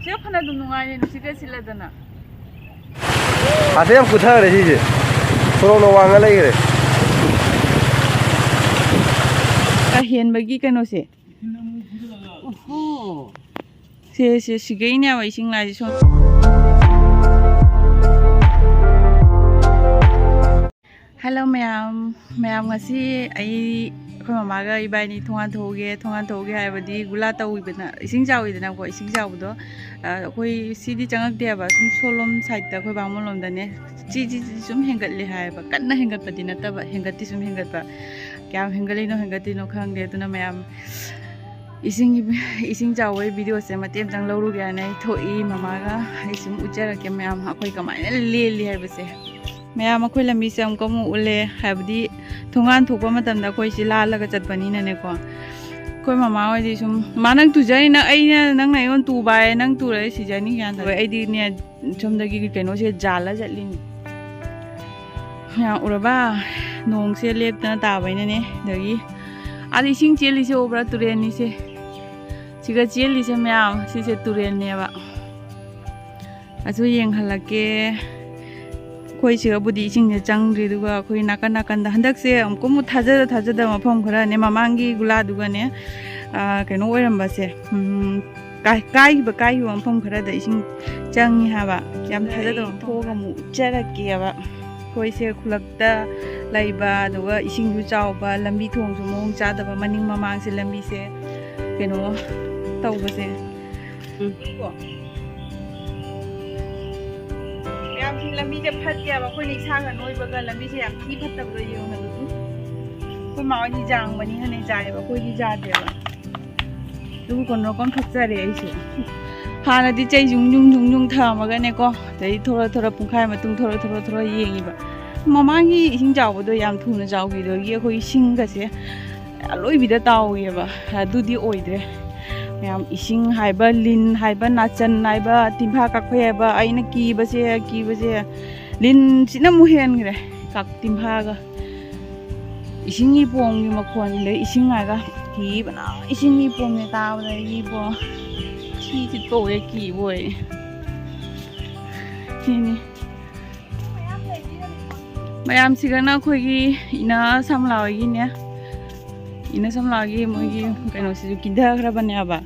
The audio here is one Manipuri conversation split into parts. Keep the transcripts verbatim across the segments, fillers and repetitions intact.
ꯁꯦ ꯐꯅ ꯑꯗꯨꯝ ꯅꯨꯡꯉꯥꯏꯔꯦ, ꯅꯨꯡꯁꯤꯠꯀ ꯁꯤꯠꯂꯗꯅ꯫ ꯑꯗ ꯌꯥꯝ ꯀꯨꯊꯈ꯭ꯔꯦ ꯁꯤꯁꯦ꯫ ꯁꯣꯔꯣꯛꯅ ꯋꯥꯡꯉ ꯂꯩꯈ꯭ꯔꯦ꯫ ꯑꯍꯦꯟꯕꯒꯤ ꯀꯩꯅꯣꯁꯦ꯫ ꯎꯍꯨ꯫ ꯁꯦ, ꯁꯦ, ꯁꯤꯒꯩꯅꯦꯕ ꯏꯁꯤꯡ ꯂꯥꯛꯏꯁꯦ ꯁꯣꯝ꯫ ꯍꯜꯂꯣ ꯃꯌꯥꯝ, ꯃꯌꯥꯝ ꯉꯁꯤ ꯑꯩ, ꯑꯩꯈꯣꯏ ꯃꯃꯥꯒ ꯏꯕꯥꯅꯤ ꯊꯣꯡꯒꯥꯟ ꯊꯣꯛꯎꯒꯦ, ꯊꯣꯡꯒꯥꯟ ꯊꯣꯛꯎꯒꯦ ꯍꯥꯏꯕꯗꯤ ꯒꯨꯂꯥ ꯇꯧꯋꯤꯗꯅ, ꯏꯁꯤꯡ ꯆꯥꯎꯋꯤꯗꯅꯀꯣ, ꯏꯁꯤꯡ ꯆꯥꯎꯕꯗꯣ, ꯑ, ꯑꯩꯈꯣꯏ ꯁꯤꯗꯤ ꯆꯪꯉꯛꯇꯦꯕ, ꯁꯨꯝ ꯁꯣꯂꯣꯝ ꯁꯥꯏꯠꯇ ꯑꯩꯈꯣꯏ ꯕꯥꯃꯣꯟ ꯂꯣꯝꯗꯅꯦ, ꯆꯤ ꯆꯤ ꯆꯤ ꯁꯨꯝ ꯍꯦꯟꯒꯠꯂꯦ ꯍꯥꯏꯌꯦꯕ, ꯀꯟꯅ ꯍꯦꯟꯒꯠꯄꯗꯤ ꯅꯠꯇꯕ, ꯍꯦꯟꯒꯠꯇꯤ ꯁꯨꯝ ꯍꯦꯟꯒꯠꯄ, ꯀꯌꯥꯝ ꯍꯦꯟꯒꯠꯂꯤꯅꯣ ꯍꯦꯟꯒꯠꯇ꯭ꯔꯤꯅꯣ ꯈꯪꯗꯦ, ꯑꯗꯨꯅ ꯃꯌꯥꯝ ꯏꯁꯤꯡꯒꯤ, ꯏꯁꯤꯡ ꯆꯥꯎꯕꯒꯤ ꯚꯤꯗꯤꯑꯣꯁꯦ ꯃꯇꯦꯛ ꯑꯃꯇꯪ ꯂꯧꯔꯨꯒꯦ ꯍꯥꯏꯅ ꯑꯩ ꯊꯣꯛꯏ꯫ ꯃꯃꯥꯒ ꯑꯩ ꯁꯨꯝ ꯎꯠꯆꯔꯛꯀꯦ ꯃꯌꯥꯝ, ꯑꯩꯈꯣꯏ ꯀꯃꯥꯏꯅ ꯂꯦꯜꯂꯤ ꯍꯥꯏꯕꯁꯦ꯫ ꯃꯌꯥꯝ ꯑꯩꯈꯣꯏ ꯂꯝꯕꯤꯁꯦ ꯑꯃꯨꯛꯀ ꯑꯃꯨꯛ ꯎꯠꯂꯦ, ꯍꯥꯏꯕꯗꯤ ꯊꯣꯡꯒꯥꯟ ꯊꯣꯛꯄ ꯃꯇꯝꯗ ꯑꯩꯈꯣꯏ ꯁꯤ ꯂꯥꯜꯂꯒ ꯆꯠꯄꯅꯤꯅꯅꯦꯀꯣ꯫ ꯑꯩꯈꯣꯏ ꯃꯃꯥ ꯍꯣꯏꯗꯤ ꯁꯨꯝ, "ꯃꯥ ꯅꯪ ꯇꯨꯖꯩ, ꯅꯪ ꯑꯩꯅ, ꯅꯪꯅ ꯑꯩꯉꯣꯟꯗ ꯇꯨꯕ ꯍꯥꯏ, ꯅꯪ ꯇꯨꯔꯒ ꯁꯤꯖꯅꯤ" ꯒ꯭ꯌꯥꯟ ꯇꯥꯗꯦ꯫ ꯑꯩꯗꯤꯅꯦ ꯁꯣꯝꯗꯒꯤ ꯀꯩꯅꯣꯁꯦ ꯖꯥꯜꯂ ꯆꯠꯂꯤꯅꯤ꯫ ꯃꯌꯥꯝ ꯎꯔꯕ? ꯅꯣꯡꯁꯦ ꯂꯦꯞꯇꯅ ꯇꯥꯕꯩꯅꯅꯦ꯫ ꯑꯗꯒꯤ ꯑꯥꯗ ꯏꯁꯤꯡ ꯆꯦꯜꯂꯤꯁꯦ ꯎꯕ꯭ꯔꯥ? ꯇꯨꯔꯦꯜꯅꯤꯁꯦ꯫ ꯁꯤꯒ ꯆꯦꯜꯂꯤꯁꯦ ꯃꯌꯥꯝ, ꯁꯤꯁꯦ ꯇꯨꯔꯦꯜꯅꯦꯕ꯫ ꯑꯗꯨ ꯌꯦꯡꯍꯜꯂꯛꯀꯦ꯫ ꯑꯩꯈꯣꯏ ꯁꯤꯒꯕꯨꯗꯤ ꯏꯁꯤꯡꯁꯦ ꯆꯪꯗ꯭ꯔꯤ, ꯑꯗꯨꯒ ꯑꯩꯈꯣꯏ ꯅꯥꯀꯟ ꯅꯥꯀꯟꯗ ꯍꯟꯗꯛꯁꯦ ꯑꯃꯨꯛꯀ ꯑꯃꯨꯛ ꯊꯥꯖꯗ ꯊꯥꯖꯗꯕ ꯃꯐꯝ ꯈꯔꯅꯦ, ꯃꯃꯥꯡꯒꯤ ꯒꯨꯂꯥꯗꯨꯒꯅꯦ, ꯑꯥ, ꯀꯩꯅꯣ ꯑꯣꯏꯔꯝꯕꯁꯦ, ꯎꯝ, ꯀꯥꯏ-, ꯀꯥꯏꯈꯤꯕ, ꯀꯥꯏꯈꯤꯕ ꯃꯐꯝ ꯈꯔꯗ ꯏꯁꯤꯡ ꯆꯪꯉꯤ ꯍꯥꯏꯕ꯫ ꯌꯥꯝ ꯊꯥꯖꯗꯕ ꯃꯐꯝ꯫ ꯊꯣꯛꯑꯒ ꯑꯃꯨꯛ ꯎꯠꯆꯔꯛꯀꯦꯕ꯫ ꯑꯩꯈꯣꯏꯁꯦ ꯈꯨꯜꯂꯛꯇ ꯂꯩꯕ, ꯑꯗꯨꯒ ꯏꯁꯤꯡꯁꯨ ꯆꯥꯎꯕ, ꯂꯝꯕꯤ ꯊꯣꯡꯁꯨ ꯃꯑꯣꯡ ꯆꯥꯗꯕ, ꯃꯅꯤꯡ ꯃꯃꯥꯡꯁꯦ ꯂꯝꯕꯤꯁꯦ ꯀꯩꯅꯣ ꯇꯧꯕꯁꯦ꯫ ꯎꯝ꯫ ꯃꯌꯥꯝꯁꯤ ꯂꯝꯕꯤꯁꯦ ꯐꯠꯇꯦꯕ, ꯑꯩꯈꯣꯏꯅ ꯏꯁꯥꯒ ꯅꯣꯏꯕꯒ ꯂꯝꯕꯤꯁꯦ ꯌꯥꯝ ꯊꯤ ꯐꯠꯇꯕꯗꯣ ꯌꯦꯡꯉꯣ ꯑꯗꯨꯝ꯫ ꯑꯩꯈꯣꯏ ꯃꯥ ꯍꯣꯏꯗꯤ ꯖꯥꯡꯕꯅꯤ ꯈꯪꯗꯦ ꯖꯥꯏꯌꯦꯕ, ꯑꯩꯈꯣꯏꯗꯤ ꯖꯥꯗꯦꯕ꯫ ꯑꯗꯨꯕꯨ ꯀꯣꯟꯅ ꯀꯣꯟ ꯊꯣꯛꯆꯔꯦ ꯑꯩꯁꯨ꯫ ꯍꯥꯟꯅꯗꯤ ꯆꯩ ꯌꯨꯡ ꯌꯨꯡ ꯌꯨꯡ ꯌꯨꯡ ꯊꯝꯃꯒꯅꯦꯀꯣ, ꯑꯗꯩ ꯊꯣꯔ ꯊꯣꯔ ꯄꯨꯡꯈꯥꯏ ꯃꯇꯨꯡ ꯊꯣꯔ ꯊꯣꯔ ꯊꯣꯔ ꯌꯦꯡꯉꯤꯕ꯫ ꯃꯃꯥꯡꯒꯤ ꯏꯁꯤꯡ ꯆꯥꯎꯕꯗꯣ ꯌꯥꯝ ꯊꯨꯅ ꯆꯥꯎꯈꯤꯕꯗꯒꯤ ꯑꯩꯈꯣꯏ ꯏꯁꯤꯡꯒꯁꯦ ꯑꯂꯣꯏꯕꯤꯗ ꯇꯥꯎꯋꯦꯕ꯫ ꯑꯗꯨꯗꯤ ꯑꯣꯏꯗ꯭ꯔꯦ꯫ ꯃꯌꯥꯝ ꯏꯁꯤꯡ ꯍꯥꯏꯕ, ꯂꯤꯟ ꯍꯥꯏꯕ, ꯅꯥꯆꯟ ꯍꯥꯏꯕ, ꯇꯤꯟꯐꯥ ꯀꯥꯛꯐꯩ ꯍꯥꯏꯕ, ꯑꯩꯅ ꯀꯤꯕꯁꯦ, ꯀꯤꯕꯁꯦ ꯂꯤꯟꯁꯤꯅ ꯑꯃꯨꯛ ꯍꯦꯟꯈ꯭ꯔꯦ꯫ ꯀꯥꯛ-, ꯇꯤꯟꯐꯥꯒ꯫ ꯏꯁꯤꯡꯒꯤ ꯄꯣꯡꯒꯤ ꯃꯈꯣꯟꯗ ꯏꯁꯤꯡ ꯍꯥꯏꯒ ꯀꯤꯕꯅ ꯏꯁꯤꯡꯒꯤ ꯄꯣꯡꯅꯦ ꯇꯥꯕꯗ ꯑꯩꯒꯤꯕꯣ꯫ ꯀꯤ ꯆꯤꯠꯄ ꯑꯣꯏ, ꯀꯤꯕ ꯑꯣꯏ꯫ ꯁꯤꯅꯤ꯫ ꯃꯌꯥꯝꯁꯤꯒꯅ ꯑꯩꯈꯣꯏꯒꯤ ꯏꯅ ꯁꯝꯂꯥ ꯍꯣꯏꯒꯤꯅꯦ꯫ ꯏꯅ ꯁꯝꯂꯥꯒꯤ ꯃꯣꯏꯒꯤ ꯀꯩꯅꯣꯁꯤꯁꯨ ꯀꯤꯟꯊꯈ꯭ꯔꯕꯅꯦꯕ꯫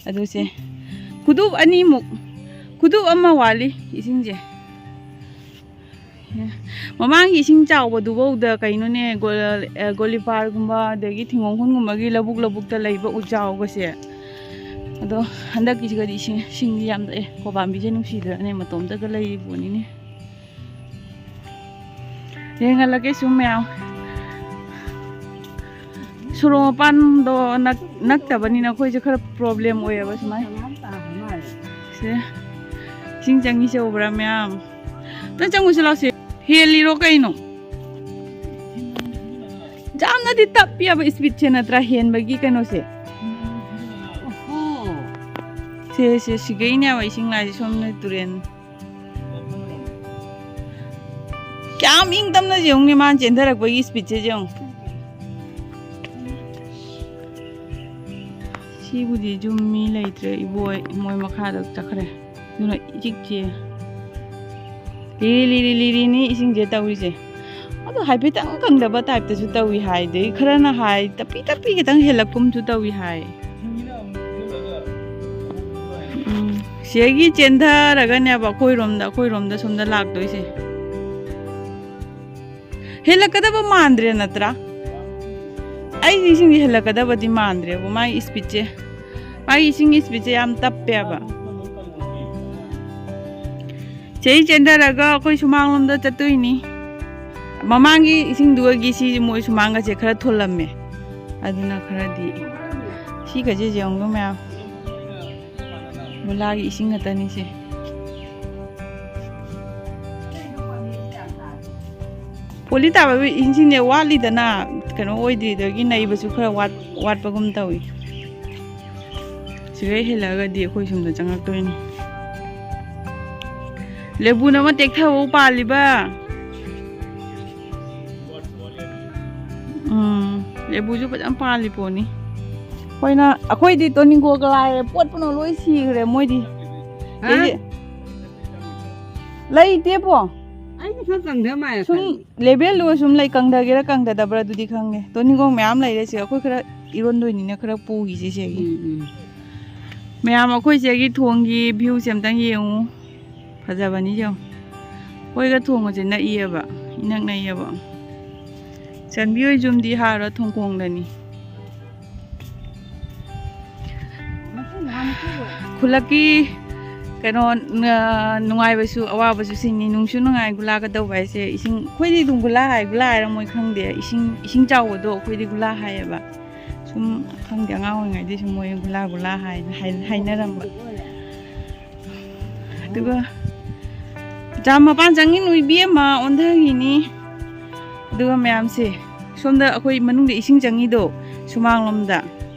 ꯑꯗꯨꯁꯦ ꯈꯨꯗꯨꯞ ꯑꯅꯤꯃꯨꯛ, ꯈꯨꯗꯨꯞ ꯑꯃ ꯋꯥꯠꯂꯤ ꯏꯁꯤꯡꯁꯦ꯫ ꯃꯃꯥꯡꯒꯤ ꯏꯁꯤꯡ ꯆꯥꯎꯕꯗꯨꯐꯧꯗ ꯀꯩꯅꯣꯅꯦ, ꯒꯣ-, ꯑꯦ, ꯒꯣꯂꯤꯄꯥꯔꯒꯨꯝꯕ ꯑꯗꯒꯤ ꯊꯤꯡꯒꯣꯡꯈꯨꯟꯒꯨꯝꯕꯒꯤ ꯂꯧꯕꯨꯛ ꯂꯧꯕꯨꯛꯇ ꯂꯩꯕ ꯎꯖꯥꯎꯒꯁꯦ꯫ ꯑꯗꯣ ꯍꯟꯗꯛꯀꯤꯁꯤꯒꯗꯤ ꯏꯁꯤꯡ, ꯏꯁꯤꯡꯗꯤ ꯌꯥꯝ ꯂꯛꯑꯦ꯫ ꯀꯣꯕꯥꯝꯕꯤꯁꯦ ꯅꯨꯡꯁꯤꯗ꯭ꯔꯅꯦ, ꯃꯇꯣꯝꯇꯒ ꯂꯩꯔꯤ ꯄꯣꯠꯅꯤꯅꯦ꯫ ꯌꯦꯡꯍꯜꯂꯛꯀꯦ ꯁꯨꯝ ꯃꯌꯥꯝ꯫ ꯁꯣꯔꯣꯛ ꯃꯄꯥꯟꯗꯣ ꯅꯛ-, ꯅꯛꯇꯕꯅꯤꯅ ꯑꯩꯈꯣꯏꯁꯦ ꯈꯔ ꯄ꯭ꯔꯣꯕ꯭ꯂꯦꯝ ꯑꯣꯏꯌꯦꯕ ꯁꯨꯃꯥꯏꯅ꯫ ꯁꯦ, ꯏꯁꯤꯡ ꯆꯪꯉꯤꯁꯦ ꯎꯕ꯭ꯔꯥ ꯃꯌꯥꯝ? ꯅꯪ ꯆꯪꯉꯨꯁꯤ ꯂꯥꯎꯁꯦ꯫ ꯍꯦꯜꯂꯤꯔꯣ ꯀꯩꯅꯣ? ꯌꯥꯝꯅꯗꯤ ꯇꯞꯄꯤꯑꯕ ꯏꯁꯄꯤꯠꯁꯦ ꯅꯠꯇ꯭ꯔꯥ ꯍꯦꯟꯕꯒꯤ ꯀꯩꯅꯣꯁꯦ? ꯁꯦ, ꯁꯦ, ꯁꯤꯒꯩꯅꯦꯕ ꯏꯁꯤꯡ ꯂꯥꯛꯏꯁꯦ ꯁꯣꯝꯅ ꯇꯨꯔꯦꯟ꯫ ꯀꯌꯥꯝ ꯏꯪ ꯇꯞꯅ ꯌꯦꯡꯉꯨꯅꯦ ꯃꯥꯅ ꯆꯦꯟꯊꯔꯛꯄꯒꯤ ꯏꯁꯄꯤꯠꯁꯦ ꯌꯦꯡꯉꯨ꯫ ꯁꯤꯕꯨꯗꯤ ꯌꯨꯝ ꯃꯤ ꯂꯩꯇ꯭ꯔꯦ, ꯏꯕꯣꯏ ꯃꯣꯏ ꯃꯈꯥꯗ ꯆꯠꯈ꯭ꯔꯦ꯫ ꯑꯗꯨꯅ ꯏꯆꯤꯛ ꯆꯤꯛꯑꯦ꯫ ꯂꯤꯔꯤ ꯂꯤꯔꯤ ꯂꯤꯔꯤꯅꯤ ꯏꯁꯤꯡꯁꯦ ꯇꯧꯔꯤꯁꯦ꯫ ꯑꯗꯣ ꯍꯥꯏꯐꯦꯠꯇꯪ ꯀꯪꯗꯕ ꯇꯥꯏꯞꯇꯁꯨ ꯇꯧꯏ ꯍꯥꯏ, ꯑꯗꯩ ꯈꯔꯅ ꯍꯥꯏ ꯇꯞꯄꯤ ꯇꯞꯄꯤ ꯈꯤꯇꯪ ꯍꯦꯜꯂꯛꯀꯨꯝꯁꯨ ꯇꯧꯏ ꯍꯥꯏ꯫ ꯎꯝ, ꯁꯤꯗꯒꯤ ꯆꯦꯟꯊꯔꯒꯅꯦꯕ ꯑꯩꯈꯣꯏꯔꯣꯝꯗ, ꯑꯩꯈꯣꯏꯔꯣꯝꯗ ꯁꯣꯝꯗ ꯂꯥꯛꯇꯣꯏꯁꯦ꯫ ꯍꯦꯜꯂꯛꯀꯗꯕ ꯃꯥꯟꯗ꯭ꯔꯦ ꯅꯠꯇ꯭ꯔꯥ? ꯑꯩꯒꯤ ꯏꯁꯤꯡꯁꯦ ꯍꯦꯜꯂꯛꯀꯗꯕꯗꯤ ꯃꯥꯟꯗ꯭ꯔꯦꯕ, ꯃꯥꯒꯤ ꯏꯁꯄꯤꯠꯁꯦ, ꯃꯥꯒꯤ ꯏꯁꯤꯡꯒꯤ ꯏꯁꯄꯤꯠꯁꯦ ꯌꯥꯝ ꯇꯞꯄꯦꯕ꯫ ꯁꯤꯗꯩ ꯆꯦꯟꯊꯔꯒ ꯑꯩꯈꯣꯏ ꯁꯨꯃꯥꯡꯂꯣꯝꯗ ꯆꯠꯇꯣꯏꯅꯤ꯫ ꯃꯃꯥꯡꯒꯤ ꯏꯁꯤꯡꯗꯨꯒꯤ ꯁꯤ ꯃꯣꯏ ꯁꯨꯃꯥꯡꯒꯁꯦ ꯈꯔ ꯊꯣꯜꯂꯝꯃꯦ, ꯑꯗꯨꯅ ꯈꯔꯗꯤ ꯁꯤꯒꯁꯦ ꯌꯦꯡꯉꯨ ꯃꯌꯥꯝ꯫ ꯃꯨꯂꯥꯒꯤ ꯏꯁꯤꯡ ꯉꯥꯛꯇꯅꯤꯁꯦ꯫ ꯄꯣꯂꯤ ꯇꯥꯕ ꯏꯁꯤꯡꯁꯦ ꯋꯥꯠꯂꯤꯗꯅ, ꯀꯩꯅꯣ ꯑꯣꯏꯗ꯭ꯔꯤꯗꯒꯤ ꯅꯩꯕꯁꯨ ꯈꯔ ꯋꯥꯠ-, ꯋꯥꯠꯄꯒꯨꯝ ꯇꯧꯏ꯫ ꯁꯤꯒꯩ ꯍꯦꯜꯂꯛꯑꯒꯗꯤ ꯑꯩꯈꯣꯏ ꯁꯣꯝꯗ ꯆꯪꯉꯛꯇꯣꯏꯅꯤ꯫ ꯂꯦꯕꯨꯅ ꯑꯃ ꯇꯦꯛꯊꯕ ꯄꯥꯜꯂꯤꯕ꯫ ꯎꯝ, ꯂꯦꯕꯨꯁꯨ ꯐꯖꯅ ꯄꯥꯜꯂꯤ ꯄꯣꯠꯅꯤ꯫ ꯑꯩꯈꯣꯏꯅ, ꯑꯩꯈꯣꯏꯗꯤ ꯇꯣꯅꯤꯡꯀꯣꯛꯀ ꯂꯥꯏꯔꯦ, ꯄꯣꯠ ꯄꯨꯝꯅꯃꯛ ꯂꯣꯏ ꯁꯤꯈ꯭ꯔꯦ ꯃꯣꯏꯗꯤ꯫ ꯍꯥ? ꯑꯩꯗꯤ ꯂꯩꯇꯦꯕꯣ꯫ ꯑꯩꯗꯤ ꯈꯔ ꯀꯪꯗ ꯃꯥꯜꯂꯦ ꯁꯨꯝ ꯈꯜꯂꯤ꯫ ꯂꯦꯕꯦꯜꯗꯨꯒ ꯁꯨꯝ ꯂꯩ, ꯀꯪꯊꯒꯦꯔꯥ ꯀꯪꯊꯗꯕ꯭ꯔꯥ ꯑꯗꯨꯗꯤ ꯈꯪꯗꯦ꯫ ꯇꯣꯅꯤꯡꯀꯣꯛ ꯃꯌꯥꯝ ꯂꯩꯔꯦ ꯁꯤ, ꯑꯩꯈꯣꯏ ꯈꯔ ꯏꯔꯣꯟꯗꯣꯏꯅꯤꯅ ꯈꯔ ꯄꯨꯈꯤꯁꯦ ꯁꯤꯒꯤ꯫ ꯎꯝ, ꯎꯝ꯫ ꯃꯌꯥꯝ, ꯑꯩꯈꯣꯏ ꯁꯤꯒꯤ ꯊꯣꯡꯒꯤ ꯚ꯭ꯌꯨꯁꯦ ꯑꯝꯇꯪ ꯌꯦꯡꯉꯨ꯫ ꯐꯖꯕꯅꯤ ꯌꯦꯡꯉꯨ꯫ ꯑꯩꯈꯣꯏꯒ ꯊꯣꯡꯒꯁꯦ ꯅꯛꯏꯌꯦꯕ, ꯏꯅꯛ ꯅꯛꯏꯌꯦꯕ꯫ ꯆꯟꯕꯤ ꯍꯣꯏ ꯌꯨꯝꯗꯤ ꯍꯥꯏꯔꯣ ꯊꯣꯡꯈꯣꯡꯗꯅꯤ꯫ ꯈꯨꯜꯂꯛꯀꯤ ꯀꯩꯅꯣ, ꯑ, ꯅꯨꯡꯉꯥꯏꯕꯁꯨ ꯑꯋꯥꯕꯁꯨ ꯁꯤꯅꯤ꯫ ꯅꯨꯡꯁꯨ ꯅꯨꯡꯉꯥꯏ ꯒꯨꯂꯥꯒ ꯇꯧꯕ ꯍꯥꯏꯁꯦ꯫ ꯏꯁꯤꯡ, ꯑꯩꯈꯣꯏꯗꯤ ꯑꯗꯨꯝ ꯒꯨꯂꯥ ꯍꯥꯏ, ꯒꯨꯂꯥ ꯍꯥꯏꯔ ꯃꯣꯏ ꯈꯪꯗꯦ꯫ ꯏꯁꯤꯡ, ꯏꯁꯤꯡ ꯆꯥꯎꯕꯗꯣ ꯑꯩꯈꯣꯏꯗꯤ ꯒꯨꯂꯥ ꯍꯥꯏꯌꯦꯕ꯫ ꯁꯨꯝ ꯈꯪꯗꯦ, ꯑꯉꯥꯡ ꯑꯣꯏꯔꯤꯉꯩꯗꯩ ꯁꯨꯝ ꯃꯣꯏ ꯒꯨꯂꯥ ꯒꯨꯂꯥ ꯍꯥꯏꯅ ꯍꯥꯏ-, ꯍꯥꯏꯅꯔꯝꯕ꯫ ꯑꯗꯨꯒ ꯖꯥꯝ ꯃꯄꯥꯟ ꯆꯪꯉꯤꯅꯨ ꯏꯕꯦꯝꯃ, ꯑꯣꯟꯊꯈꯤꯅꯤ꯫ ꯑꯗꯨꯒ ꯃꯌꯥꯝꯁꯦ, ꯁꯣꯝꯗ ꯑꯩꯈꯣꯏ ꯃꯅꯨꯡꯗ ꯏꯁꯤꯡ ꯆꯪꯉꯤꯗꯣ, ꯁꯨꯃꯥꯡꯂꯣꯝꯗ꯫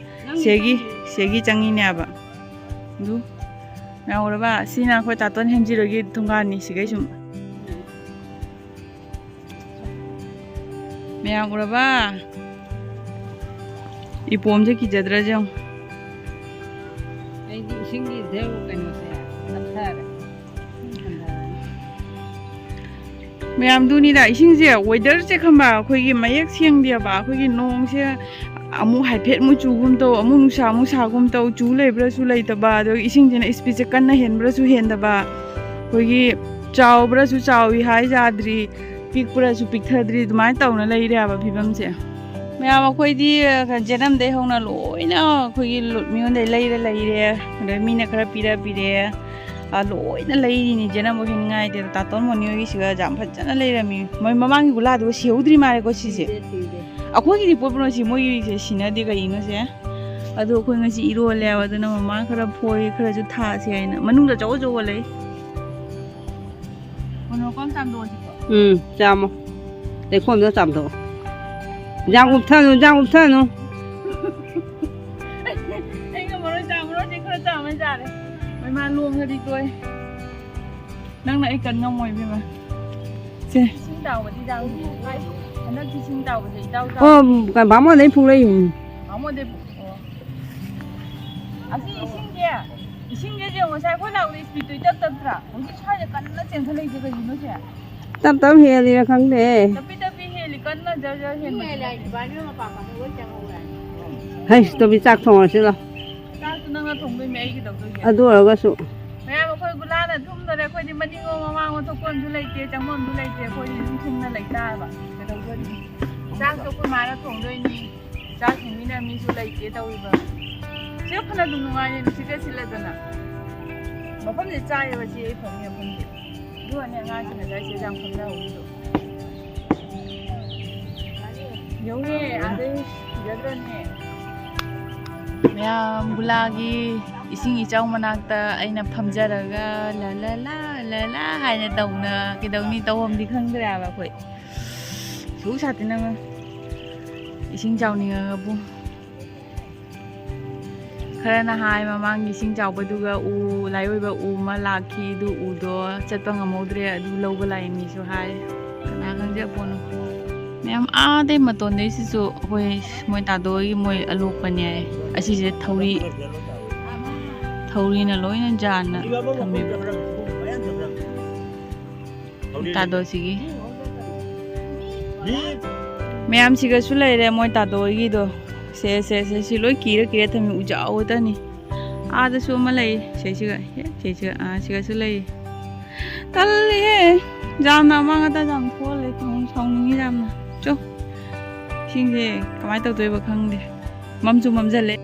ꯁꯤꯒꯤ, ꯁꯤꯒꯤ ꯆꯪꯉꯤꯅꯦꯕ꯫ ꯑꯗꯨ ꯃꯌꯥꯝ ꯎꯔꯕ? ꯁꯤꯅ ꯑꯩꯈꯣꯏ ꯇꯥꯇꯣꯟ ꯍꯦꯝꯖꯤꯔꯣꯏꯒꯤ ꯊꯣꯡꯒꯥꯟꯅꯤ, ꯁꯤꯒꯩ ꯁꯨꯝ꯫ ꯃꯌꯥꯝ ꯎꯔꯕ? ꯏꯄꯣꯝꯁꯦ ꯀꯤꯖꯗ꯭ꯔꯥ ꯌꯦꯡꯉꯨ꯫ ꯑꯩꯗꯤ ꯏꯁꯤꯡꯒꯤ ꯏꯊꯩ ꯀꯩꯅꯣꯁꯦ ꯇꯞꯊꯔꯦ꯫ ꯃꯌꯥꯝꯗꯨꯅꯤꯗ, ꯏꯁꯤꯡꯁꯦ, ꯋꯦꯗꯔꯁꯦ ꯈꯪꯕ, ꯑꯩꯈꯣꯏꯒꯤ ꯃꯌꯦꯛ ꯁꯦꯡꯗꯦꯕ꯫ ꯑꯩꯈꯣꯏꯒꯤ ꯅꯣꯡꯁꯦ ꯑꯃꯨꯛ ꯍꯥꯏꯐꯦꯠ ꯑꯃꯨꯛ ꯆꯨꯒꯨꯝ ꯇꯧ, ꯑꯃꯨꯛ ꯅꯨꯡꯁꯥ ꯑꯃꯨꯛ ꯁꯥꯒꯨꯝ ꯇꯧ, ꯆꯨ ꯂꯩꯕ꯭ꯔꯥꯁꯨ ꯂꯩꯇꯕ, ꯑꯗꯨꯒ ꯏꯁꯤꯡꯁꯤꯅ ꯏꯁꯄꯤꯠꯁꯦ ꯀꯟꯅ ꯍꯦꯟꯕ꯭ꯔꯥꯁꯨ ꯍꯦꯟꯗꯕ, ꯑꯩꯈꯣꯏꯒꯤ ꯆꯥꯎꯕ꯭ꯔꯥꯁꯨ ꯆꯥꯎꯏ ꯍꯥꯏ ꯌꯥꯗ꯭ꯔꯤ, ꯄꯤꯛꯄ꯭ꯔꯥꯁꯨ ꯄꯤꯛꯊꯗ꯭ꯔꯤ, ꯑꯗꯨꯃꯥꯏꯅ ꯇꯧꯅ ꯂꯩꯔꯦ ꯍꯥꯏꯕ ꯐꯤꯕꯝꯁꯦ꯫ ꯃꯌꯥꯝ ꯑꯩꯈꯣꯏꯗꯤ, ꯑ, ꯖꯦꯅꯝꯗꯩ ꯍꯧꯅ ꯂꯣꯏꯅ ꯑꯩꯈꯣꯏꯒꯤ ꯂꯨꯠ ꯃꯤꯉꯣꯟꯗꯩ ꯂꯩꯔ ꯂꯩꯔꯦ, ꯑꯗꯩ ꯃꯤꯅ ꯈꯔ ꯄꯤꯔ ꯄꯤꯔꯦ, ꯑ, ꯂꯣꯏꯅ ꯂꯩꯔꯤꯅꯤ꯫ ꯖꯦꯅꯝꯕꯨ ꯍꯦꯟꯅꯤꯡꯉꯥꯏ ꯂꯩꯇꯦ꯫ ꯇꯥꯇꯣꯟ ꯃꯣꯅꯤ ꯍꯣꯏꯒꯤꯁꯤꯒ ꯌꯥꯝ ꯐꯖꯅ ꯂꯩꯔꯝꯃꯤ꯫ ꯃꯣꯏ ꯃꯃꯥꯡꯒꯤ ꯒꯨꯂꯥꯗꯨꯒ ꯁꯤꯍꯧꯗ꯭ꯔꯤ ꯃꯥꯜꯂꯦꯀꯣ ꯁꯤꯁꯦ꯫ ꯁꯤꯗꯦ, ꯁꯤꯗꯦ꯫ ꯑꯩꯈꯣꯏꯒꯤꯗꯤ ꯄꯣꯠ ꯄꯨꯝꯅꯃꯛ ꯁꯤ, ꯃꯣꯏꯒꯤꯁꯦ ꯁꯤꯅꯗꯦ ꯀꯩꯒꯤꯅꯣꯁꯦ꯫ ꯑꯗꯣ ꯑꯩꯈꯣꯏ ꯉꯁꯤ ꯏꯔꯣꯜꯂꯦꯕ, ꯑꯗꯨꯅ ꯃꯃꯥ ꯈꯔ ꯐꯣꯏ, ꯈꯔꯁꯨ ꯊꯥꯁꯦ ꯍꯥꯏꯅ꯫ ꯃꯅꯨꯡꯗ ꯑꯆꯧ ꯑꯆꯧꯕ ꯂꯩ꯫ ꯃꯣꯔꯣꯛ ꯑꯃ ꯆꯥꯝꯗꯣꯛꯑꯁꯤꯀꯣ꯫ ꯎꯝ, ꯆꯥꯝꯃꯣ꯫ ꯂꯩꯈꯣꯝꯗꯣ ꯆꯥꯝꯊꯣꯛꯑꯣ꯫ ꯏꯟꯖꯥꯡ ꯎꯞꯊꯅꯨ, ꯏꯟꯖꯥꯡ ꯎꯞꯊꯅꯨ꯫ ꯑꯩ ꯉꯝꯃꯔꯣꯏ, ꯆꯥꯝꯃꯔꯣꯏ, ꯁꯤ ꯈꯔ ꯆꯥꯝꯃ ꯆꯥꯔꯦ꯫ ꯃꯩꯃꯥ ꯂꯣꯡꯉꯗꯤ ꯇꯣꯏ꯫ ꯅꯪꯅ ꯑꯩ ꯀꯟ ꯉꯝꯃꯣꯏ, ꯏꯕꯦꯝꯃ꯫ ꯁꯦ꯫ ꯏꯁꯤꯡ ꯇꯥꯎꯕꯗꯤ ꯏꯇꯥꯎ ꯍꯟꯗꯛꯀꯤ ꯏꯁꯤꯡ ꯇꯥꯎꯕꯁꯦ ꯏꯇꯥꯎ ꯇꯥꯎ꯫ ꯑꯣ, ꯕꯥꯃꯣꯟꯗꯩ ꯐꯨꯛꯂꯛꯏꯅꯤ꯫ ꯕꯥꯃꯣꯟꯗꯩ ꯐꯨꯛ-, ꯑꯣ꯫ ꯑꯁꯤ ꯏꯁꯤꯡꯁꯦ, ꯏꯁꯤꯡꯁꯦ ꯌꯦꯡꯉꯣ, ꯉꯁꯥꯏ ꯑꯩꯈꯣꯏ ꯂꯥꯛꯄꯗ speedꯇꯣ ꯏꯇꯞ ꯇꯞꯇ꯭ꯔꯥ? ꯍꯧꯖꯤꯛ ꯁ꯭ꯋꯥꯏꯗ ꯀꯟꯅ ꯆꯦꯟꯈꯠꯂꯛꯏꯁꯦ ꯀꯩꯒꯤꯅꯣ ꯁꯦ? ꯇꯞ ꯇꯞ ꯍꯦꯜꯂꯤꯔ ꯈꯪꯗꯦ꯫ ꯇꯞꯄꯤ ꯇꯞꯄꯤ ꯍꯦꯜꯂꯤ, ꯀꯟꯅ ꯖꯔ ꯖꯔ ꯍꯦꯟꯕ꯫ ꯍꯩꯁ, ꯇꯣꯕꯤ, ꯆꯥꯛ ꯊꯣꯡꯉꯁꯤ ꯂꯥꯎ꯫ ꯆꯥꯛꯇꯨ ꯅꯪꯅ ꯊꯣꯡꯗꯣꯏꯅꯦ, ꯑꯩ ꯀꯩꯗꯧꯗꯣꯏꯒꯦ? ꯑꯗꯨ ꯑꯣꯏꯔꯒꯁꯨ꯫ ꯃꯌꯥꯝ ꯑꯩꯈꯣꯏ ꯒꯨꯂꯥꯅ ꯊꯨꯝꯗꯣꯔꯦ, ꯑꯩꯈꯣꯏꯗꯤ ꯃꯅꯤꯡꯂꯣꯝ ꯃꯃꯥꯡꯂꯣꯝ ꯊꯣꯛꯐꯝꯁꯨ ꯂꯩꯇꯦ, ꯆꯪꯐꯝꯁꯨ ꯂꯩꯇꯦ, ꯑꯩꯈꯣꯏꯗꯤ ꯑꯗꯨꯝ ꯊꯨꯝꯅ ꯂꯩꯇꯥꯔꯕ꯫ ꯀꯩꯗꯧꯗꯣꯏꯅꯣ? ꯆꯥꯛꯁꯨ ꯑꯩꯈꯣꯏ ꯃꯥꯅ ꯊꯣꯡꯗꯣꯏꯅꯤ, ꯆꯥꯛ ꯊꯣꯡꯕꯤꯅꯕ ꯃꯤꯁꯨ ꯂꯩꯇꯦ ꯇꯧꯔꯤꯕ꯫ ꯁꯤ ꯐꯅꯗꯨꯝ ꯅꯨꯡꯉꯥꯏꯅꯦ, ꯅꯨꯡꯁꯤꯠꯀ ꯁꯤꯠꯂꯗꯅ꯫ ꯃꯐꯝꯁꯦ ꯆꯥꯏꯌꯦꯕ ꯁꯤ ꯑꯩ ꯐꯝꯃꯤ ꯃꯐꯝꯁꯦ꯫ ꯑꯗꯨꯒꯅꯦ ꯑꯉꯥꯡꯁꯤꯡ ꯉꯁꯥꯏ ꯁꯤꯗ ꯌꯥꯝ ꯐꯝꯅꯍꯧꯕꯗꯣ꯫ ꯌꯧꯔꯦ, ꯑꯥꯗꯩ ꯀꯤꯖꯗ꯭ꯔꯅꯦ? ꯃꯌꯥꯝ ꯒꯨꯂꯥꯒꯤ ꯏꯁꯤꯡ ꯏꯆꯥꯎ ꯃꯅꯥꯛꯇ ꯑꯩꯅ ꯐꯝꯖꯔꯒ ꯂ ꯂ ꯂ ꯂ ꯂ ꯍꯥꯏꯅ ꯇꯧꯅ ꯀꯩꯗꯧꯅꯤ, ꯇꯧꯐꯝꯗꯤ ꯈꯪꯗ꯭ꯔꯦ ꯍꯥꯏꯕ ꯑꯩꯈꯣꯏ꯫ ꯁꯨ ꯁꯥꯇꯤꯟ ꯑꯃ ꯏꯁꯤꯡ ꯆꯥꯎꯅꯤꯡꯉꯒꯕꯨ꯫ ꯈꯔꯅ ꯍꯥꯏ ꯃꯃꯥꯡꯒꯤ ꯏꯁꯤꯡ ꯆꯥꯎꯕꯗꯨꯒ ꯎ ꯂꯥꯏꯑꯣꯏꯕ ꯎ ꯑꯃ ꯂꯥꯛꯈꯤ, ꯑꯗꯨ ꯎꯗꯣ ꯆꯠꯄ ꯉꯝꯍꯧꯗ꯭ꯔꯦ, ꯑꯗꯨ ꯂꯧꯕ ꯂꯥꯛꯑꯦ ꯃꯤꯁꯨ ꯍꯥꯏ꯫ ꯀꯅꯥ ꯈꯪꯖꯄꯣꯠꯅꯣ? ꯃꯌꯥꯝ ꯑꯥꯗꯩ ꯃꯇꯣꯟꯗꯩꯁꯤꯁꯨ ꯑꯩꯈꯣꯏ ꯃꯣꯏ ꯇꯥꯗꯣ ꯍꯣꯏꯒꯤ ꯃꯣꯏ ꯑꯂꯣꯛꯄꯅꯦ ꯍꯥꯏ꯫ ꯑꯁꯤꯁꯦ ꯊꯧꯔꯤ, ꯊꯧꯔꯤꯅ ꯂꯣꯏꯅ ꯌꯥꯟꯅ ꯊꯝꯃꯦꯕ꯫ ꯇꯥꯗꯣꯁꯤꯒꯤ ꯃꯌꯥꯝꯁꯤꯒꯁꯨ ꯂꯩꯔꯦ ꯃꯣꯏ ꯇꯥꯗꯣ ꯍꯣꯏꯒꯤꯗꯣ꯫ ꯁꯦ, ꯁꯦ, ꯁꯦ, ꯁꯤ ꯂꯣꯏ ꯀꯤꯔ ꯀꯤꯔ ꯊꯝꯃꯤ, ꯎꯖꯥꯎ ꯉꯥꯛꯇꯅꯤ꯫ ꯑꯥꯗꯁꯨ ꯑꯃ ꯂꯩ, ꯁꯤꯁꯤꯒ, ꯍꯦ, ꯁꯤꯁꯤꯒ, ꯑꯥ, ꯁꯤꯒꯁꯨ ꯂꯩ꯫ ꯇꯜꯂꯤꯍꯦ, ꯌꯥꯝꯅ ꯑꯃꯥꯡ ꯑꯇꯥ ꯌꯥꯝ ꯊꯣꯛꯍꯜꯂꯦ, ꯁꯥꯎꯅꯤꯡꯉꯤ ꯌꯥꯝꯅ꯫ ꯆꯣ, ꯏꯁꯤꯡꯁꯦ ꯀꯃꯥꯏꯅ ꯇꯧꯗꯣꯏꯕ ꯈꯪꯗꯦ, ꯃꯝꯁꯨ ꯃꯝꯁꯤꯜꯂꯦ꯫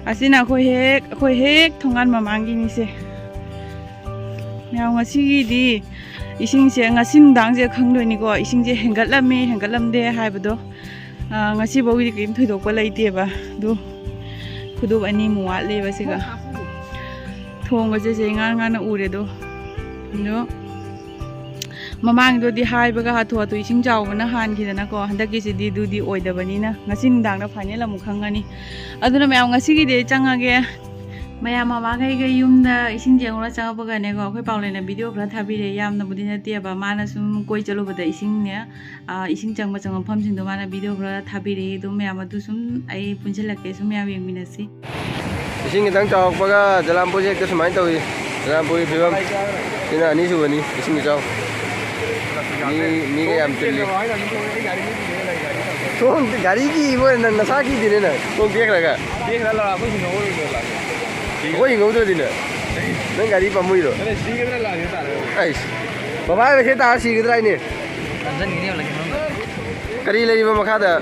ꯑꯁꯤꯅ ꯑꯩꯈꯣꯏ ꯍꯦꯛ, ꯑꯩꯈꯣꯏ ꯍꯦꯛ ꯊꯣꯡꯒꯥꯟ ꯃꯃꯥꯡꯒꯤꯅꯤꯁꯦ꯫ ꯃꯌꯥꯝ ꯉꯁꯤꯒꯤꯗꯤ ꯏꯁꯤꯡꯁꯦ, ꯉꯁꯤ ꯅꯨꯡꯗꯥꯡꯁꯦ ꯈꯪꯗꯣꯏꯅꯤꯀꯣ, ꯏꯁꯤꯡꯁꯦ ꯍꯦꯟꯒꯠꯂꯝꯃꯤ, ꯍꯦꯟꯒꯠꯂꯝꯗꯦ ꯍꯥꯏꯕꯗꯣ꯫ ꯑꯥ, ꯉꯁꯤꯐꯥꯎꯒꯤꯗꯤ ꯀꯔꯤꯝ ꯊꯣꯏꯗꯣꯛꯄ ꯂꯩꯇꯦꯕ꯫ ꯑꯗꯨ ꯈꯨꯗꯣꯞ ꯑꯅꯤꯃꯨꯛ ꯋꯥꯠꯂꯤꯕ ꯁꯤꯒ꯫ ꯊꯣꯡꯒꯁꯦ ꯁꯦ ꯉꯥꯟ ꯉꯥꯟꯅ ꯎꯔꯦ ꯑꯗꯣ꯫ ꯑꯗꯣ ꯃꯃꯥꯡꯗꯨꯗꯤ ꯍꯥꯏꯕꯒ ꯍꯥꯊꯨ ꯍꯥꯊꯨ ꯏꯁꯤꯡ ꯆꯥꯎꯕꯅ ꯍꯥꯟꯈꯤꯗꯅꯀꯣ, ꯍꯟꯗꯛꯀꯤꯁꯤꯗꯤ ꯑꯗꯨꯗꯤ ꯑꯣꯏꯗꯕꯅꯤꯅ ꯉꯁꯤ ꯅꯨꯡꯗꯥꯡꯗ final ꯑꯃꯨꯛ ꯈꯪꯉꯅꯤ꯫ ꯑꯗꯨꯅ ꯃꯌꯥꯝ ꯉꯁꯤꯒꯤꯗꯤ ꯑꯩ ꯆꯪꯉꯒꯦ꯫ ꯃꯌꯥꯝ ꯃꯃꯥꯈꯩꯒ ꯌꯨꯝꯗ ꯏꯁꯤꯡ ꯌꯦꯡꯉꯨꯔ ꯆꯪꯉꯛꯄꯒꯅꯦꯀꯣ, ꯑꯩꯈꯣꯏ ꯄꯥꯎꯂꯦꯟꯅ video ꯈꯔ ꯊꯥꯕꯤꯔꯛꯑꯦ, ꯌꯥꯝꯅꯕꯨꯗꯤ ꯅꯠꯇꯦꯕ, ꯃꯥꯅ ꯁꯨꯝ ꯀꯣꯏ ꯆꯠꯂꯨꯕꯗ ꯏꯁꯤꯡꯅꯦ, ꯑꯥ, ꯏꯁꯤꯡ ꯆꯪꯕ ꯆꯪꯕ ꯃꯐꯝꯁꯤꯡꯗꯣ ꯃꯥꯅ video ꯈꯔ ꯊꯥꯕꯤꯔꯛꯑꯦ꯫ ꯑꯗꯨꯝ ꯃꯌꯥꯝ ꯑꯗꯨ ꯁꯨꯝ ꯑꯩ ꯄꯨꯟꯁꯤꯜꯂꯛꯀꯦ, ꯁꯨꯝ ꯃꯌꯥꯝ ꯌꯦꯡꯃꯤꯟꯅꯁꯤ꯫ ꯏꯁꯤꯡ ꯈꯤꯇꯪ ꯆꯥꯎꯔꯛꯄꯒ ꯖꯂꯥꯝꯄꯨꯔꯁꯦ ꯍꯦꯛꯇ ꯁꯨꯃꯥꯏꯅ ꯇꯧꯏ꯫ ꯖꯂꯥꯝꯄꯨꯔꯒꯤ ꯐꯤꯕꯝ ꯁꯤꯅ ꯑꯅꯤꯁꯨꯕꯅꯤ ꯏꯁꯤꯡ ꯏꯆꯥꯎ꯫ ꯃꯤ, ꯃꯤꯒ ꯌꯥꯝ ꯇꯤꯜꯂꯤ꯫ ꯊꯣꯡ ꯒꯥꯔꯤꯒꯤ ꯏꯕꯣ, ꯅꯪ ꯅꯁꯥ ꯀꯤꯗꯦꯅꯦ ꯅꯪ꯫ ꯊꯣꯡ ꯇꯦꯛꯈ꯭ꯔꯒ꯫ ꯇꯦꯛꯈ꯭ꯔ ꯂꯥꯛꯑꯣ, ꯑꯩꯈꯣꯏ ꯍꯤꯡꯍꯧꯔꯣꯏꯗ꯭ꯔꯣ ꯂꯥꯛꯑꯣ? ꯑꯩꯈꯣꯏ ꯍꯤꯡꯍꯧꯗ꯭ꯔꯗꯤꯅꯦ? ꯅꯪ ꯒꯥꯔꯤ ꯄꯥꯝꯃꯨꯏꯔꯣ? ꯅꯪ ꯁꯤꯒꯗ꯭ꯔꯥ ꯂꯥꯛꯑꯒꯦ ꯇꯥꯔꯦ꯫ ꯑꯩꯁ, ꯕꯕꯥ ꯃꯁꯦ ꯇꯥꯔ ꯁꯤꯒꯗ꯭ꯔꯥ ꯍꯥꯏꯅꯦ? ꯅꯝꯖꯟꯒꯤꯅꯤ ꯌꯥꯝ ꯂꯩ ꯃꯅꯨꯡꯗ꯫ ꯀꯔꯤ ꯂꯩꯔꯤꯕ ꯃꯈꯥꯗ?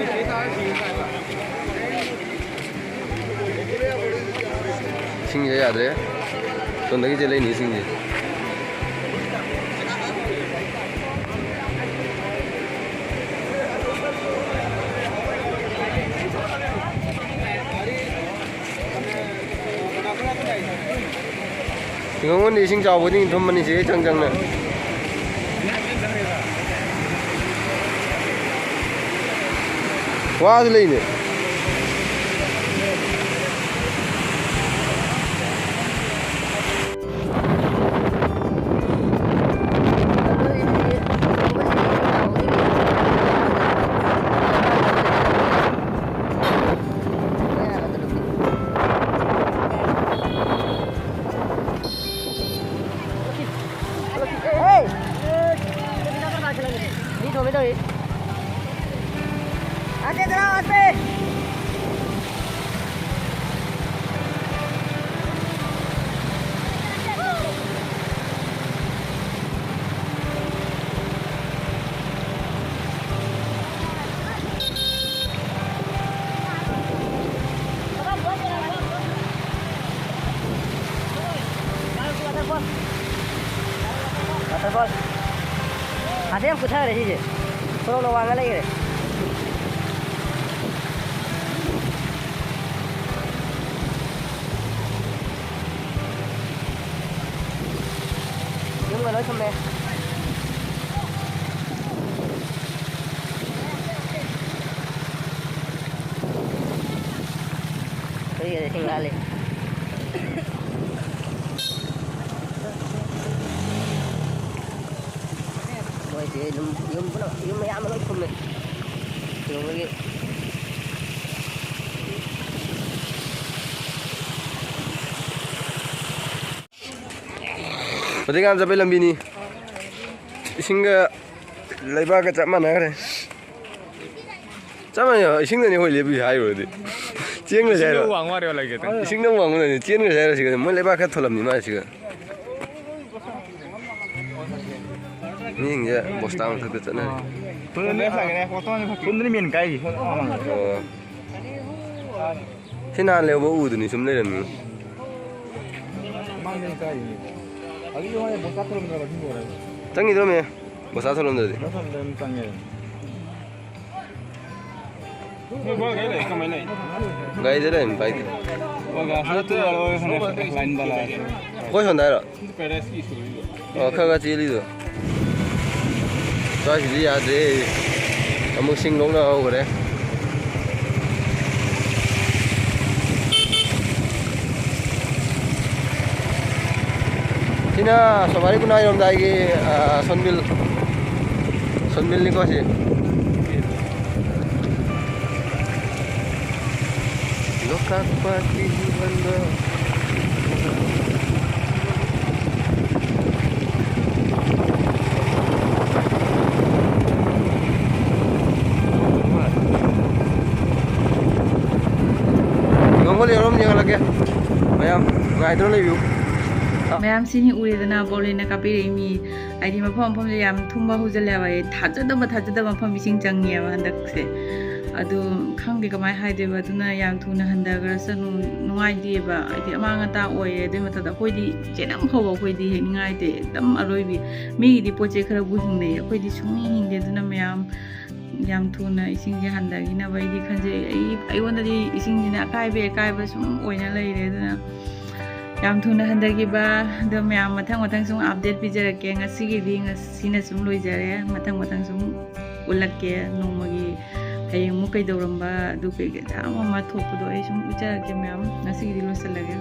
ꯏꯁꯤꯡꯁꯦ ꯌꯥꯗ꯭ꯔꯦ꯫ ꯁꯣꯝꯗꯒꯤ ꯆꯦꯜꯂꯛꯏꯅꯤ ꯏꯁꯤꯡꯁꯦ꯫ ꯈꯨꯡꯒꯪ ꯑꯃꯗꯤ ꯏꯁꯤꯡ ꯆꯥꯎꯕ ꯈꯨꯗꯤꯡꯒꯤ ꯊꯨꯝꯕꯅꯤ ꯁꯤꯗꯩ ꯆꯪ ꯆꯪꯅ꯫ ꯋꯥꯁꯨ ꯂꯩꯅꯦ꯫ Waterfall. ꯑꯁꯤ ꯌꯥꯝ ꯀꯨꯠꯊꯈ꯭ꯔꯦ ꯁꯤꯁꯦ꯫ ꯁꯣꯔꯣꯛꯅ ꯋꯥꯡꯉ ꯂꯩꯈ꯭ꯔꯦ꯫ ꯌꯨꯝꯒ ꯂꯣꯏ ꯊꯨꯝꯃꯦ꯫ ꯑꯩꯈꯣꯏꯒꯤꯗꯤ ꯏꯁꯤꯡ ꯂꯥꯜꯂꯤ꯫ ꯃꯣꯏꯁꯦ ꯑꯗꯨꯝ ꯌꯨꯝ ꯄꯨꯂꯞ, ꯌꯨꯝ ꯑꯌꯥꯝꯕ ꯂꯣꯏ ꯊꯨꯝꯃꯦ꯫ ꯊꯨꯝꯕꯒꯤ ꯍꯧꯖꯤꯛꯀꯥꯟ ꯆꯠꯄꯩ ꯂꯝꯕꯤꯅꯤ꯫ ꯏꯁꯤꯡꯒ ꯂꯩꯕꯥꯛꯀ ꯆꯞ ꯃꯥꯟꯅꯈ꯭ꯔꯦ꯫ ꯆꯞ ꯃꯥꯟꯅꯩ, ꯏꯁꯤꯡꯗꯅꯤ ꯑꯩꯈꯣꯏ ꯂꯦꯞꯄꯤ ꯍꯥꯏꯔꯨꯔꯗꯤ꯫ ꯆꯦꯟꯈ꯭ꯔꯁꯦ ꯍꯥꯏꯔꯣ? ꯏꯁꯤꯡꯗ ꯋꯥꯡ ꯋꯥꯔꯦ ꯂꯩꯒꯦ꯫ ꯏꯁꯤꯡꯗ ꯋꯥꯡꯕꯗꯅꯤ ꯆꯦꯟꯈ꯭ꯔꯁꯦ ꯍꯥꯏꯔꯣ? ꯁꯤꯒ ꯃꯣꯏ ꯂꯩꯕꯥꯛ ꯈꯔ ꯊꯣꯜꯂꯝꯅꯤ ꯃꯥ ꯁꯤꯒ꯫ ꯃꯤꯁꯤꯡꯁꯦ ꯕꯣꯁꯇꯥ ꯃꯊꯛꯇ ꯆꯠꯅꯔꯤ꯫ ꯐꯨꯟꯗꯅꯤ ꯃꯦꯟ ꯀꯥꯏꯁꯤ꯫ ꯑꯣ꯫ ꯁꯤ ꯅꯍꯥꯟ ꯂꯩꯍꯧꯕ ꯎꯗꯨꯅꯤ ꯁꯨꯝ ꯂꯩꯔꯝꯃꯤ꯫ ꯆꯪꯈꯤꯗ꯭ꯔꯣꯃꯦ? ꯕꯣꯁꯇꯥ ꯊꯣꯛꯂꯝꯗ꯭ꯔꯗꯤ꯫ ꯆꯪꯉꯦ꯫ ꯒꯥꯔꯤꯗ ꯂꯩꯔꯝꯃꯤ ꯕꯥꯏꯛꯇꯤ꯫ ꯑꯩꯈꯣꯏ ꯁꯣꯝꯗ ꯍꯥꯏꯔꯣ? ꯑꯣ, ꯈꯔ ꯈꯔ ꯆꯦꯜꯂꯤꯗꯣ꯫ ꯁ꯭ꯋꯥꯏꯁꯤꯗꯤ ꯌꯥꯗ꯭ꯔꯦ꯫ ꯑꯃꯨꯛ ꯁꯤꯡ ꯂꯣꯛꯅ ꯍꯧꯈ꯭ꯔꯦ꯫ ꯁꯤꯅ ꯁꯣꯃꯥꯔꯤ ꯈꯨꯅꯥꯏꯔꯣꯝꯗꯥꯏꯒꯤ, ꯑ, ꯁꯣꯟꯕꯤꯜ, ꯁꯣꯟꯕꯤꯜꯅꯤꯀꯣ ꯁꯤ꯫ ꯂꯣꯛꯇꯥꯛ ꯄꯥꯠꯀꯤ ꯏꯔꯣꯟꯕ꯫ ꯉꯥꯡꯒꯣꯜ ꯌꯧꯔꯝ ꯌꯦꯡꯍꯜꯂꯛꯀꯦ꯫ ꯃꯌꯥꯝ ꯉꯥꯏꯗꯨꯅ ꯂꯩꯕꯤꯌꯨ꯫ ꯃꯌꯥꯝ ꯁꯤꯅꯤ ꯎꯔꯦꯗꯅ, ꯄꯥꯎꯂꯦꯟꯅ ꯀꯥꯞꯄꯤꯔꯛꯏ ꯃꯤ꯫ ꯍꯥꯏꯗꯤ ꯃꯐꯝ ꯃꯐꯝꯁꯦ ꯌꯥꯝ ꯊꯨꯝꯕ ꯍꯧꯖꯤꯜꯂꯦꯕ꯫ ꯑꯩ ꯊꯥꯖꯗꯕ ꯊꯥꯖꯗꯕ ꯃꯐꯝ ꯏꯁꯤꯡ ꯆꯪꯉꯦꯕ ꯍꯟꯗꯛꯁꯦ꯫ ꯑꯗꯨ ꯈꯪꯗꯦ ꯀꯃꯥꯏꯅ ꯍꯥꯏꯗꯣꯏꯕ꯫ ꯑꯗꯨꯅ ꯌꯥꯝ ꯊꯨꯅ ꯍꯟꯊꯈ꯭ꯔꯁꯅꯨ, ꯅꯨꯡꯉꯥꯏꯇꯦꯕ꯫ ꯍꯥꯏꯗꯤ ꯑꯃꯥꯡ ꯑꯇꯥ ꯑꯣꯏꯌꯦ꯫ ꯑꯗꯨꯏ ꯃꯊꯛꯇ ꯑꯩꯈꯣꯏꯗꯤ ꯆꯦꯟꯐꯝ ꯐꯥꯎꯕ ꯑꯩꯈꯣꯏꯗꯤ ꯍꯦꯛ ꯅꯨꯡꯉꯥꯏꯇꯦ꯫ ꯑꯗꯨꯝ ꯑꯔꯣꯏꯕꯤ꯫ ꯃꯤꯒꯤꯗꯤ ꯄꯣꯠ ꯆꯩ ꯈꯔꯕꯨ ꯍꯤꯡꯅꯩ, ꯑꯩꯈꯣꯏꯗꯤ ꯁꯨꯡꯍꯤꯡ ꯍꯤꯡꯗꯦ꯫ ꯑꯗꯨꯅ ꯃꯌꯥꯝ ꯌꯥꯝ ꯊꯨꯅ ꯏꯁꯤꯡꯁꯦ ꯍꯟꯊꯈꯤꯅꯕ ꯑꯩꯗꯤ ꯈꯟꯖꯩ꯫ ꯑꯩ, ꯑꯩꯉꯣꯟꯗꯗꯤ ꯏꯁꯤꯡꯁꯤꯅ ꯑꯀꯥꯏꯕꯒꯤ ꯑꯀꯥꯏꯕ ꯁꯨꯝ ꯑꯣꯏꯅ ꯂꯩꯔꯦ꯫ ꯑꯗꯨꯅ ꯌꯥꯝ ꯊꯨꯅ ꯍꯟꯊꯈꯤꯕ꯫ ꯑꯗꯣ ꯃꯌꯥꯝ ꯃꯊꯪ ꯃꯊꯪ ꯁꯨꯝ update ꯄꯤꯖꯔꯛꯀꯦ꯫ ꯉꯁꯤꯒꯤꯗꯤ ꯉꯁꯤꯅ ꯁꯨꯝ ꯂꯣꯏꯖꯔꯦ꯫ ꯃꯊꯪ ꯃꯊꯪ ꯁꯨꯝ ꯎꯠꯂꯛꯀꯦ꯫ ꯅꯣꯡꯃꯒꯤ ꯍꯌꯦꯡ ꯑꯃꯨꯛ ꯀꯩꯗꯧꯔꯝꯕ, ꯑꯗꯨ ꯀꯩꯀꯩ ꯃꯌꯥꯝ ꯑꯃ ꯊꯣꯛꯄꯗꯣ ꯑꯩ ꯁꯨꯝ ꯎꯠꯆꯔꯛꯀꯦ ꯃꯌꯥꯝ꯫ ꯉꯁꯤꯒꯤꯗꯤ ꯂꯣꯏꯁꯤꯜꯂꯒꯦ꯫